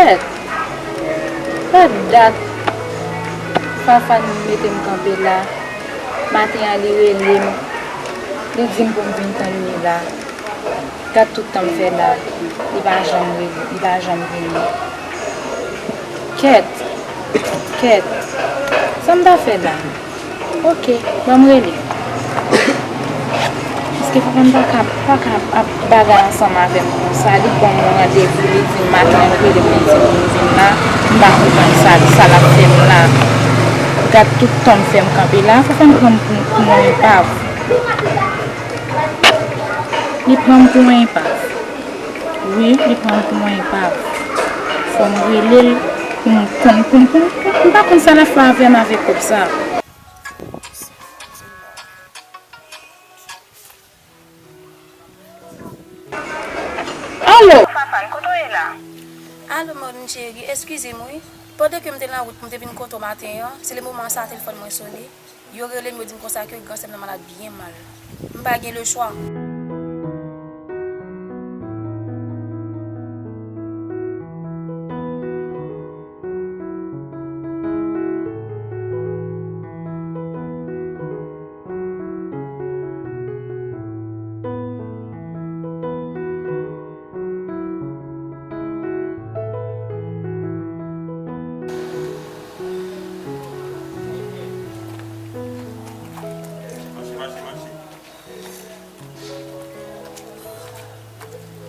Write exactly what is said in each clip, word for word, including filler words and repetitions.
Kèt! Gad dat! Fafan mete m kanpe la. Maten an, li rele m. Li di m pou m vin tann li la. Gad tout tan m fè la. Li pa janm rele, li pa janm vini. Kèt! Kèt! Sa m ta fè la? Oke, ban m rele. Paske papa m pa ka, pa ka ap bagay ansanm avè m konsa. Li ban m yon randevou, li di m maten an, li rele m, li di m pou m vin la. M pa konprann sa, sa l ap fè m la. Gad tout tan m fè m kanpe la. Fafan pran m pou, pou yon enpav. Li pran m pou yon enpav. Wi, li pran m pou yon enpav. Fò m rele l pou m konn, pou m, pou m, pou m, m pa konn sa l ap fè avè m avèk kòb sa. Alo! Fafan, kote w ye la? Alo, Mòlin cheri, eskize m wi. Pandan ke m te nan wout pou m te vin kote w maten an, se le moman sa telefòn mwen sone. Yo rele m, yo di m konsa ke gran sè m nan malad byen mal. M pa gen lechwa. Mache, mache, mache.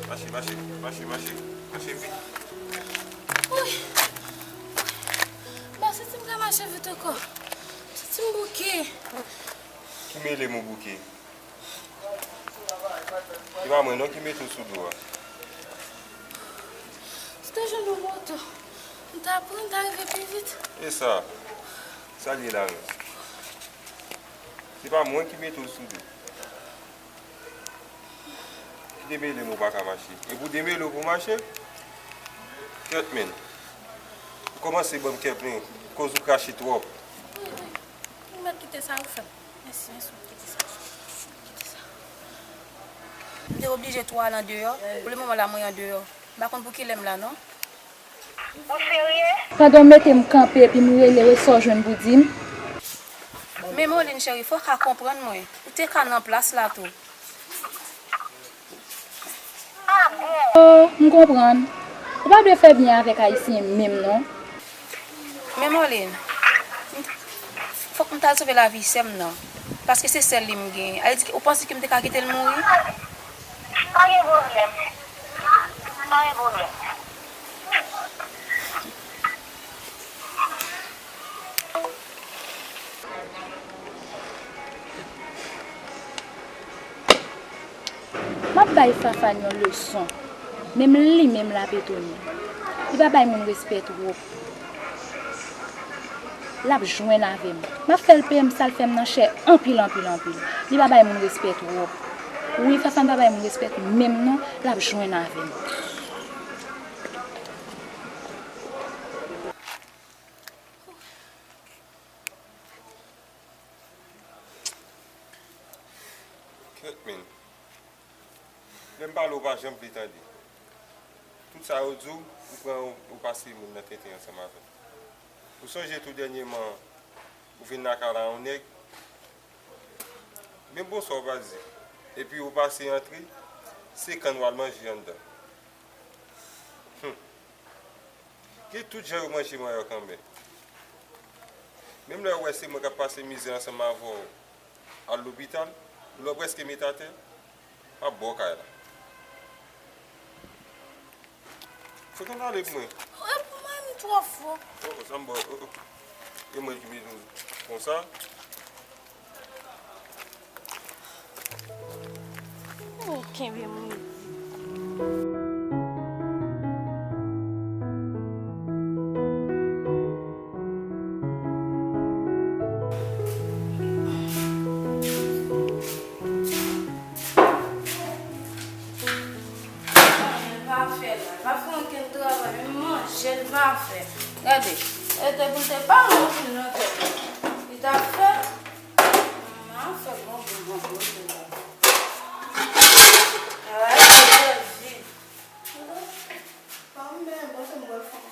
Mache, mache, mache, mache. Mache vit. Woy! M pa santi m ka mache vit ankò. M santi m bouke. Ki mele m ou bouke? Se pa mwen non ki mete w sou do a. Si w te jwenn yon moto, m ta pran, m ta rive pi vit. E sa? Sa l ye la menm? Se pa mwen ki mete w sou do. Ki demele m ou pa ka mache? E pou demele w pou mache? Kèt men. Ou kòmanse ban m kè plen, koz ou krache twòp. Wi, wi. M mèt kite sa ou fè m. Mèsi, mèsi, m kite sa. M kite sa. M te oblije tou al andeyò. Pou le moman la, mwen andeyò. M pa konn pou kilè m la, non. Ou serye? Pandan w mete m kanpe epi m rele w, e sa w jwenn pou di m? Men Mòlin cheri, fò w ka konprann mwen. Ou te ka nan plas la tou. Ah bon? Oh, m konprann. Ou pa dwe fè byen avèk Ayisyen menm non. Men Mòlin, fòk m t al sove lavi sè m nan. Paske se sèl li m genyen. Sa vle di ke ou panse ke m te ka kite l mouri? Pa gen pwoblèm. Pa gen pwoblèm. M ap bay Fafan yon leson. Menm li menm l ap etone. Li pa bay moun respè twòp. L ap jwenn avè m. M ap fè l peye m sa l fè m nan chè anpil, anpil, anpil. Li pa bay moun respè twòp. Wi, Fafan pa bay moun respè menm non, l ap jwenn avè m. Kèt men. Lè m pale w pa janm vle tande. Tout sa yo di w, ou pran yo, ou pase moun nan tenten ansanm avè m. Ou sonje tou dènyèman, ou vin lakay la yon nèg, menm bonswa ou pa di. Epi ou pase antre, se kann w al manje anndan. Hum. Gen tout jan yo manje manyòk an men. Menm lè yo wè se mwen k ap pase mizè ansanm avè w al lopital, lè w prèske met atè, m ap ba w kay la. Fout ann ale pou mwen. E pou mwen, m twò fò. Oh, oh, sa m ba w, oh, oh. E mwen ki mete w konsa. Oh, kenbe m redi. Manje l pa fè la. Pa fè okenn travay, menm manje l pa fè. Gade, e te pou l te pale anpil nan tèt li. Li t ap fè, m ap fè bon, bon, bon, bon, bon. Travay, travay, vid. Pa m benyen bon, se m wè l fè.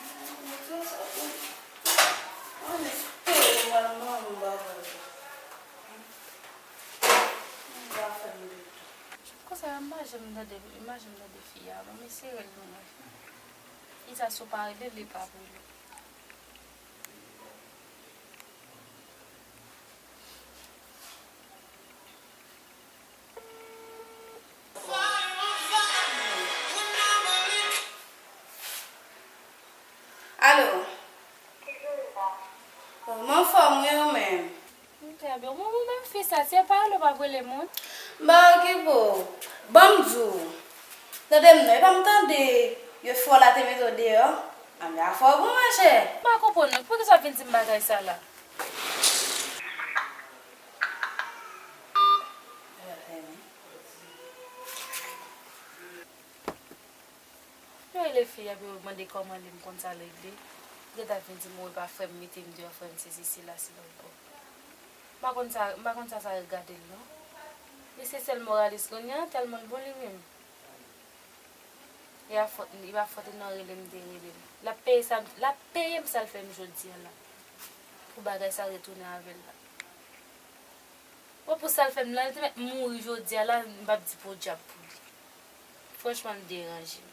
Sa m pa janm tande, m pa janm tande fi a. Bon, mesye rele m wi. Isa, si w pa rele l, li p ap rele. Alo. Mwen anfòm wi, ou menm? M trè byen. Ou menm fi sa, se pa rele w p ap rele moun. M pa okipe w. Ban m di w. Tande m non, e pa m tande yo fè w la te mete w deyò. Ann afè w pou manje. M pa konprann non, poukisa w ap vin di m bagay sa la? Yo rele fi a pou yo mande kòman li, m konn sa l regle. Li gentan vin di m, wi, pa frè m mete m deyò, frè m sesi, sela, sela ankò. M pa konn sa, m pa konn sa sa regade l non. Li se sèl moralis kounye a, tèlman l bon li menm. E a fòt, e pa fòt li nan rele m te rele l. L ap peye sa, l ap peye m sa l fè m jodi a la. Pou bagay sa retounen avè l la. Bon, pou sa l fè m la, li te mèt mouri jodi a la, m p ap di podyab pou li. Franchman, l deranje m.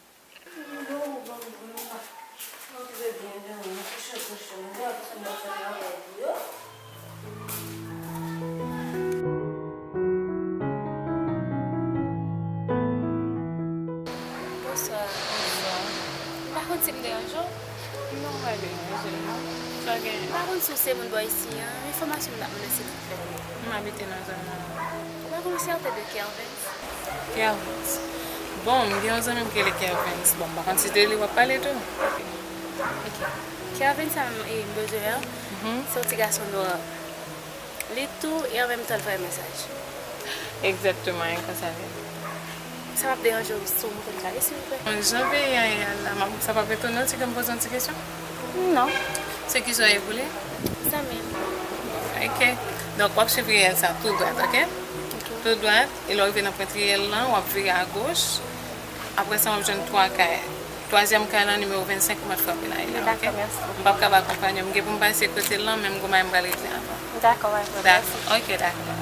Bonswa. Bonswa. M pa konn si m deranje w. Non, w pa deranje m non. Sa genyen? M pa konn si w se moun bò isi an. Enfòmasyon m t ap mande se ki fè. M abite nan zòn nan. Ou pa konn sèten de Kervens? Kervens. Bon, m gen yon zanmi m ki rele Kervens. Bon, m pa konn si de li w ap pale tou. Ok. Kervens sa m, e, m bezwen an, mhm, se yon ti gason nwa. Li tou, e an menm tan l voye mesaj. Egzakteman, e konsa l ye. Sa p ap deranje w si w montre m kay li, silvouplè? Bon, jan peyi a ye a la, m ap, sa p ap etone w si ke m poze yon ti kesyon? Non. Se kisa w ye pou li? Zanmi m. Ok. Donk, w ap swiv riyèl sa tou dwat, ok? Ok. Tou dwat, e lè w rive nan pwent riyèl lan, w ap vire agoch. Apre sa, w ap jwenn twa kay. Twazyèm kay lan, nimewo vennsenk, ou mèt frape la, ok? Dakò, mèsi. M p ap kab akonpanye w. M gen pou m pase kote l lan, men m gon bagay m pral regle avan. Dakò, dakò, mèsi. Ok, dakò.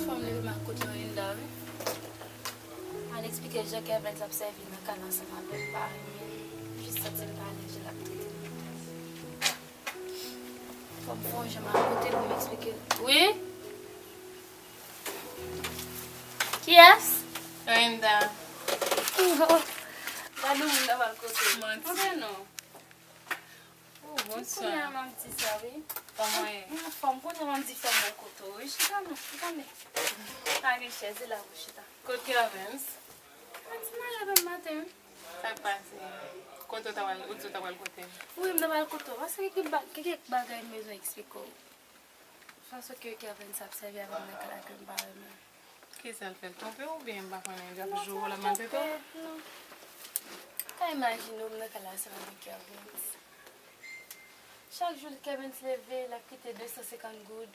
Fanm leve m ak kout Lorinda, wi. Al eksplike l jan Kervens ap sèvi nan kay la ansanm avè m, m pa renmen l. M jis santi l pa alèz jan l ap trete m. Fò m fè yon jan m al kote l pou m eksplike l. Wi? Kiyès? Lorinda. Gade yon moun nan m al kote l. Manti. Anben non. Oh, bonswa. Kounye a m ap di sa, wi. Kòman w ye? Mwen anfòm, kounye a m ap di fò m al kote w, wi. Chita non, chita men. Pa gen chèz, se la pou chita. Kot Kervens? Mwen di m ale demen maten, wi. Sa k pase? Kote w ta pral, ou di w ta pral kote m? Wi, m ta pral kote w, paske gen kèk ba-, gen kèk bagay m bezwen eksplike w. Fason ke Kervens ap sèvi avè m nan kay la ke m pa renmen. Kisa l fè? L twonpe w oubyen m pa konnen, l ap joure w, l ap maltrete w? Non, pa twonpe, non. Ou ka imajine w, m nan kay la ansanm avèk Kervens. Chak jou Kervens leve, l ap kite de san senkant goud.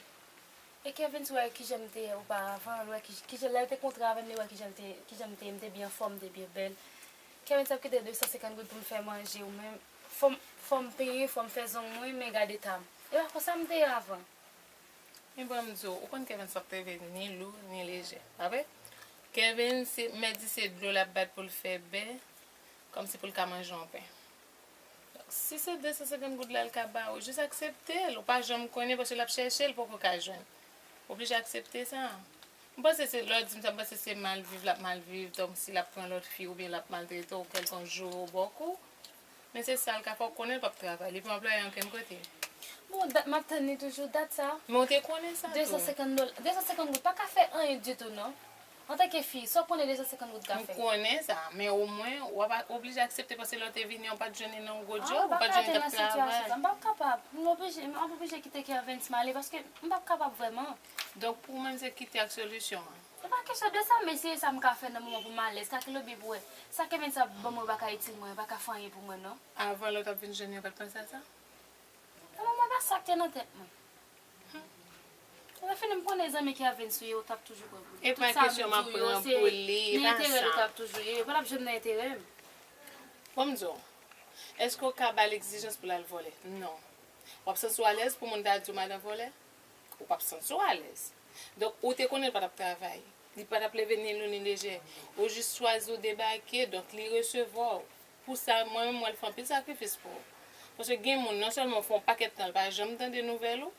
E Kervens wè kijan m te ye oparavan, l wè ki, kijan lè l te kontre avè m, li wè kijan l te, kijan m te ye, m te byen anfòm, m te byen bèl. Kervens ap kite de san senkant goud pou m fè manje, ou menm, fò m, fò m penyen, fò m fè zong mwen, men gad eta m. E pa konsa m te ye avan. Men ban m di w, ou konn Kervens p ap te vin ni lou, ni lejè, pa vre? Kervens se, mèt di se dlo l ap bat pou l fè bè, kòmsi pou l ka manje yon pen. Si se de san senkant goud la l ka ba ou, jis aksepte l. Ou pa janm konnen, paske l ap chèche, l poko ka jwenn. Oblije aksepte sa. M panse se, lè w di m sa, m panse se mal viv l ap mal viv, kòmsi l ap pran lòt fi oubyen l ap maltrete w, kèlkonk joure w bò kou. Men se sa l ka fè, w konnen l p ap travay, li pa anplwaye ankenn kote. Bon, dat m ap tann li toujou, dat sa. Men w te konnen sa tou. De san senkant dola, de san senkant goud pa ka fè anyen ditou, non. Antanke fi, sa w konnen de san senkant goud ka fè? M konnen sa, men omwen, w ap oblije aksepte, paske lè w te vini an, w pa t jwenn li nan yon gwo djòb, ou pa t jwenn li t ap travay. M p ap kapab. M oblije, m ap oblije kite Kervens m ale, paske m p ap kapab vrèman. Donk, pou ou menm, se kite ak solisyon an? Se pa kesyon de sa, men se sa m ka fè nan moman pou m alèz. Kakilobib, wè. Sa Kervens ap ban mwen pa ka itil mwen, pa ka fè anyen pou mwen, non. Avan lè w t ap vin jwenn li, ou pa t panse a sa? Nan moman, pa sa k te nan tèt mwen. Lè fini, m konnen zanmi Kervens ou ye, ou t ap toujou pran pou li. Tout sa m di w yo, se nan enterè l ou t ap toujou ye. Yo pa t ap janm nan enterè m. Bon, m di w, èske w ka ba l egzijans pou l al vòlè? Non. W ap santi w alèz pou moun ta di w madan vòlè? Ou p ap santi w alèz. Donk, ou te konnen l pa t ap travay. Li pa t ap leve ni lou ni lejè. Ou jis chwazi w debake, donk li resevwa w. Pou sa, mwen menm, m wè l fè anpil sakrifis pou ou. Paske gen moun, non sèlman w fè yon pakèt tan, l pa janm tande nouvèl ou,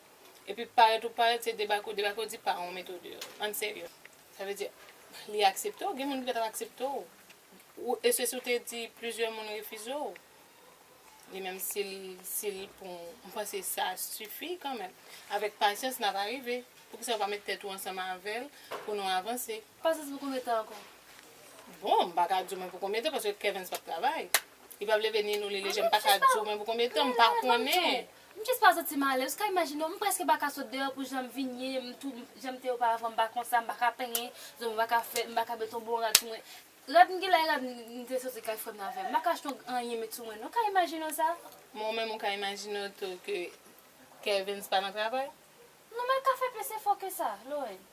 epi parèt ou parèt, se debake w debake, w di pa, ou mete w deyò. Ann serye. Sa vle di, li aksepte w, gen moun ki pa t ap aksepte w. Ou, e se si w te di plizyè moun refize w. Li menm, si l, si l pran, m panse sa sifi kanmenm. Avèk pasyans, n ap arive. Poukisa w pa met tèt ou ansanm avè l pou nou avanse? Pasyans pou konbyen tan ankò? Bon, m pa ka di w mwen pou konbyen tan, paske Kervens p ap travay. Li p ap leve ni lou ni lejè, m pa ka di w mwen pou konbyen tan, m pa konnen. M jis pa santi m alèz. Ou ka imajine w, m prèske pa ka sot deyò pou jan m vin ye, m tou, jan m te ye oparavan, m pa konsa, m pa ka penyen, zong mwen pa ka fè, m pa ka mete yon bon rad sou mwen. Rad m gen la, e rad m te soti kay frè m nan avè m. M pa ka achte yon anyen met sou mwen, non. Ou ka imajine w sa? Men ou menm ou ka imajine w tou ke Kervens pa nan travay? Non, men l ka fè plis efò ke sa, Lorraine.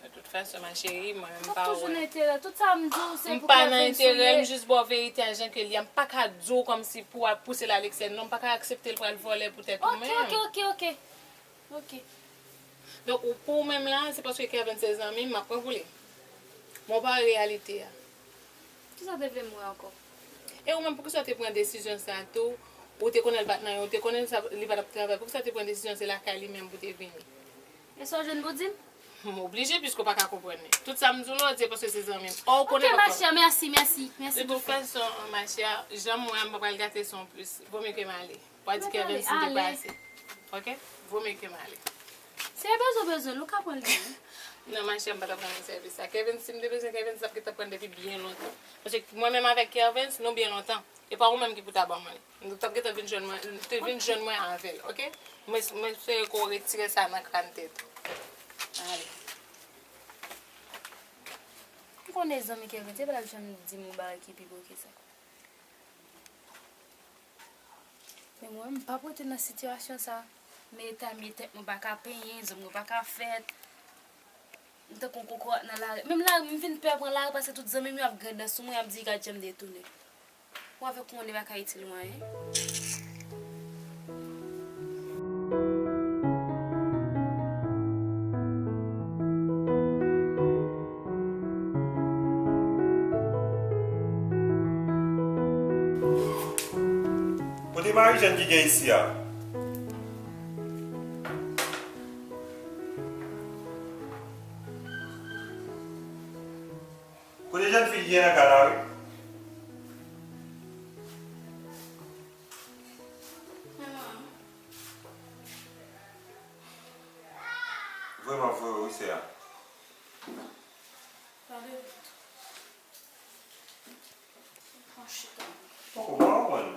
De toute façon, ma chérie, mwen menm m pa wè. M ap toujou nan enterè. Tout sa m di w, se pou Kervens ou ye. M pa nan enterè, m jis ba w verite a jan ke l ye a. M pa ka di w kòmsi pou w ap pouse l a leksè. Non, m pa ka aksepte l pral vòlè poutèt ou menm. Ok, ok, ok, ok. Ok. Donk, ou, pou ou menm la, se paske Kervens se zanmi m, m ap pran pou li. Men w pa wè reyalite a. Kisa w te vle m wè ankò? E ou menm, poukisa w te pran desizyon sa a tou? Ou te konnen l pa t nan, ou te konnen sa, li pa t ap travay. Poukisa w te pran desizyon se lakay li menm pou w te vini? E sa w jwenn pou di m? M oblije, piske w pa ka konprann li. Tout sa m di w la, w di se paske se zanmi m. Ò, ou konnen pa. Ok, ma chère, merci, merci, merci beaucoup. De toute façon, ma chère, jan m wè a, m pa pral gate sa yon plis. Vo mye ke m ale. W a di Kervens m te pase. Ok? Vo mye ke m ale. Si e bezwen, bezwen l, ou ka pran l tou. Non, ma chère, m pa t ap renmen sèvis sa. Kervens, si m te bezwen Kervens, m t ap gentan pran l depi byen lontan. Paske mwen menm avèk Kervens, nou byen lontan. E pa ou menm ki pou ta ban mwen li. Ou t ap gentan vin jwenn mwen, te vin jwenn mwen avè l, ok? Mwen, mwen espere ke w retire sa nan kràn tèt ou. Ale. M konnen zanmi Kervens, e pa l ap janm di m yon bagay ki pi bon ke sa. Men mwen, m p ap rete nan sitiyasyon sa. Men eta m ye, tèt mwen pa ka penyen, zong mwen pa ka fèt. M tankou yon kokorat nan lari. Menm lari, m vin pè pran lari paske tout zanmi m yo ap grenn dan sou mwen, y ap di, "Gad jan m detounen." Mwen avèk ou, on ne pa ka itil mwen anyen. Kote Marijèn ki gen isi a? Kote jèn fi ki gen nan kay la, wi? Voye m ap voye w, wi, sè a. Pale vit. Pran chita. Poko, m pa konprann.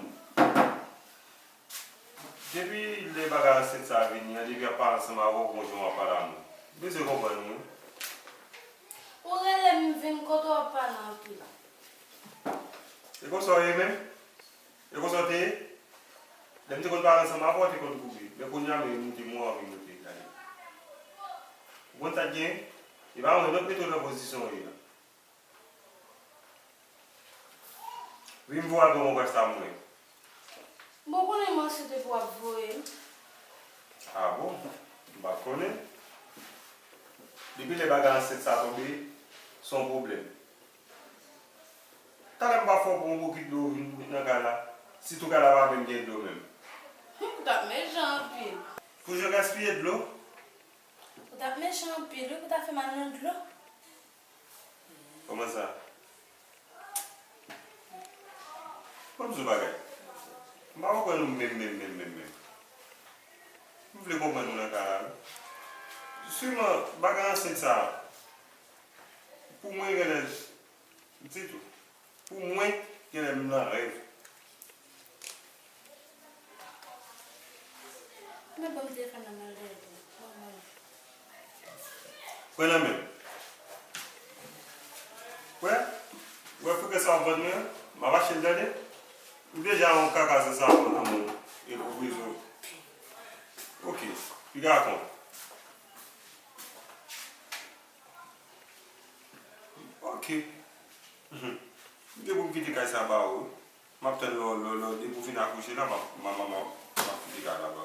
Depi lè bagay ansent sa a vini an, depi y ap pale ansanm avè w, gon jan w ap pale a moun. M bezwen konprann, wi. Ou rele m vin kote w ap pale anpil. E konsa w ye menm? E konsa w te ye? Lè m te konn pale ansanm avè w, w te konn kouri. Men kounye a, men moute, mwen anvi moute, gade. Ou konn sa k genyen? E pa mwen, lòt mete w nan pozisyon w ye a. Vin voye al ban mwen wè sa mwen. Bon, konnen mwen se te pou w ap voye m. A bon? M pa t konnen. Depi lè bagay ansent sa tonbe, se yon pwoblèm. Talè m pa fè w pran yon bokit dlo vin met nan kay la. Sitou kay la pa menm gen dlo menm. Ou t ap mechan anpil. Pou jan gaspiye dlo? Ou t ap mechan anpil, wi, pou w ta fè m al nan dlo. Kòman sa? Ban m di w bagay. M pa konprann ou menm, menm, menm, menm, menm. M vle konprann ou nan ka la, wi. Sèlman, bagay ansent sa a, pou mwen, genlè, m di tou. Pou mwen, genlè m nan rèv. Men ban m telefòn nan, m al dèyè tou. Ban m ale. Pran nan men m. Wè, wè frikans sa w ap vann mwen an, m ap achte l tande. M deja yon kaka zan sa pran nan men w. E pou bezwen. Ok, piga kont. Ok. Mhm. M te pou m kite kay sa ba ou. M ap tann lè w, lè w, lè w, depi w fin akouche la, m ap, m ap, m ap, m ap, m ap kite kay la ba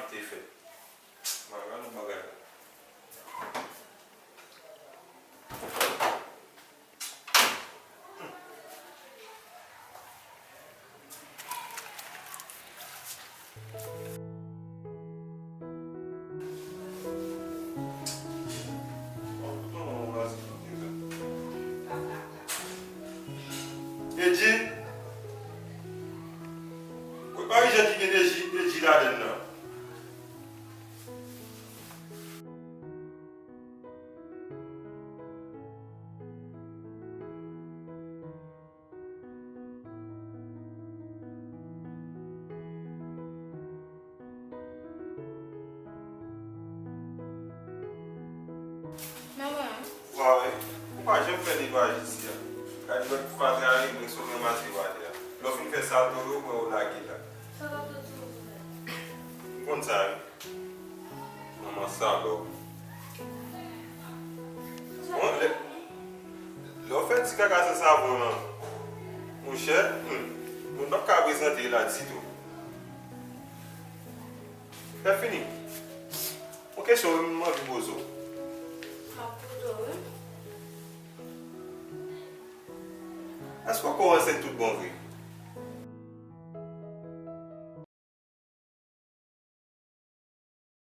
Te fèt. Mwen, gade yon bagay la. Edji, prepare jan ki gen Edji, Edji ladann nan. Manman. Wa wè, ou pa janm fè netwayaj isi a. Gade lòt fatra yo, mwen sou ranmase yo atè a. Lè w fin fè sa tou, yo pran yo lage la. Sa pa fè tou. M konn sa, wi. Manman salòp. Bon, lè, lè w fè ti kaka san savon lan, monchè, hmm, moun p ap ka prezante la ditou. Lè fini. Yon kesyon wi, m anvi poze w. M ap koute w, wi. Èske w ko ansent tout bon vre?